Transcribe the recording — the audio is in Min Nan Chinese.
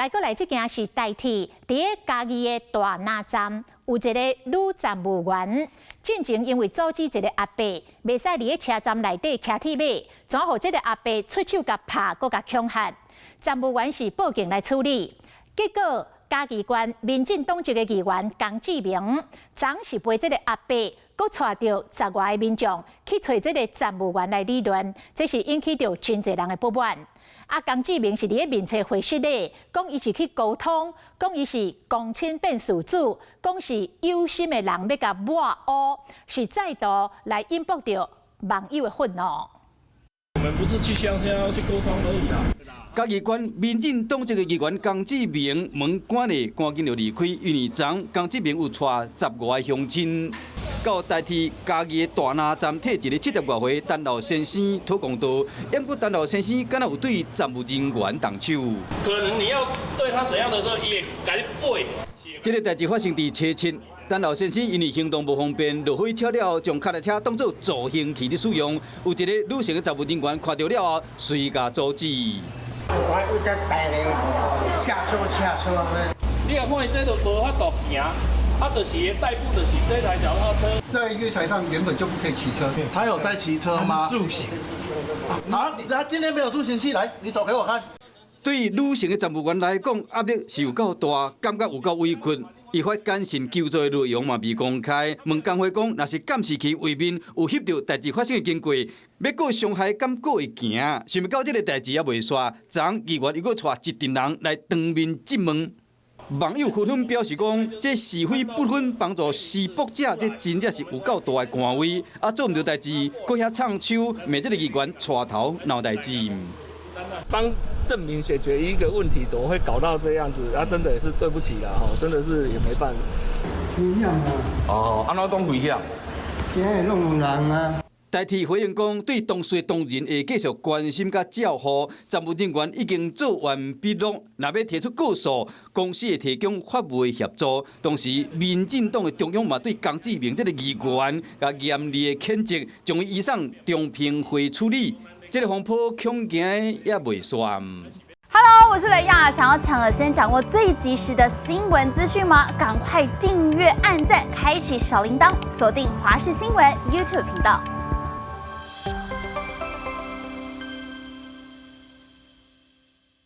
閣來這件是台鐵佇咧嘉義的大林站，有一個女站務員，進前因為阻止一個阿伯袂使佇咧車站內底騎鐵馬，怎予這個阿伯出手共拍，閣共恐嚇。站務員是報警來處理，結果嘉義縣民進黨籍的議員江志明，昨是陪這個阿伯，閣帶著十外個民眾去揣這個站務員來理論，這是引起著真濟人的不滿。啊，江志明是佇咧面冊回釋咧，講伊是去溝通，講伊是公親變事主，講是有心的人欲共抹烏，是再度來引爆著網友的憤怒。我們不是去鄉下去溝通而已啦。嘉義縣民進黨籍的議員江志明門關咧，趕緊就離開，因為昨江志明有帶十外個鄉親到台鐵嘉義的大林站替一個70外歲陳老先生討公道，毋過陳老先生敢若有對站務人員動手。可能你要對他怎樣的時候，伊會共你背。這個代誌發生佇初七，陳老先生因為行動無方便，落火車了後，將腳踏車當做助行器咧使用。有一個女性的站務人員看著了後，隨共阻止。我一只帶咧下車下車。你若看伊這就無法度行，啊，就是代步，就是這台腳踏車。在月台上原本就不可以騎車，他有在騎車嗎？助行。好，他今天沒有助行器，來，你手給我看。對女性的站務員來講，壓力是有夠大，感覺有夠委屈。伊發簡訊求助的內容嘛未公開，問江輝講，若是監視器畫面有翕著代誌發生的經過，欲告傷害敢閣會行？想欲到這個代誌猶未煞，昨議員又閣帶一陣人來當面質問。網友紛紛表示講，這是非不分，幫助施暴者，這真正是有夠大的官威。啊，做毋著代誌，閣遐唱秋，罵這個議員帶頭鬧代誌。幫鎮民解決一個問題，怎麼會搞到這樣子？啊，真的也是對不起啦，吼，真的是也沒辦法。危險啊！哦，按怎講危險？驚會弄人啊！台鐵回應講，對當事當人會繼續關心佮照顧，站務人員已經做完筆錄，若欲提出告訴，公司會提供法務的協助。同時，民進黨的中央嘛對江志明這個議員，共嚴厲的譴責，將伊移送中評會處理。這個風波恐驚猶未煞。 Hello，我是雷亞，想要搶先掌握最及時的新聞資訊嗎？趕快訂閱、按讚、開啟小鈴鐺，鎖定華視新聞 YouTube 頻道。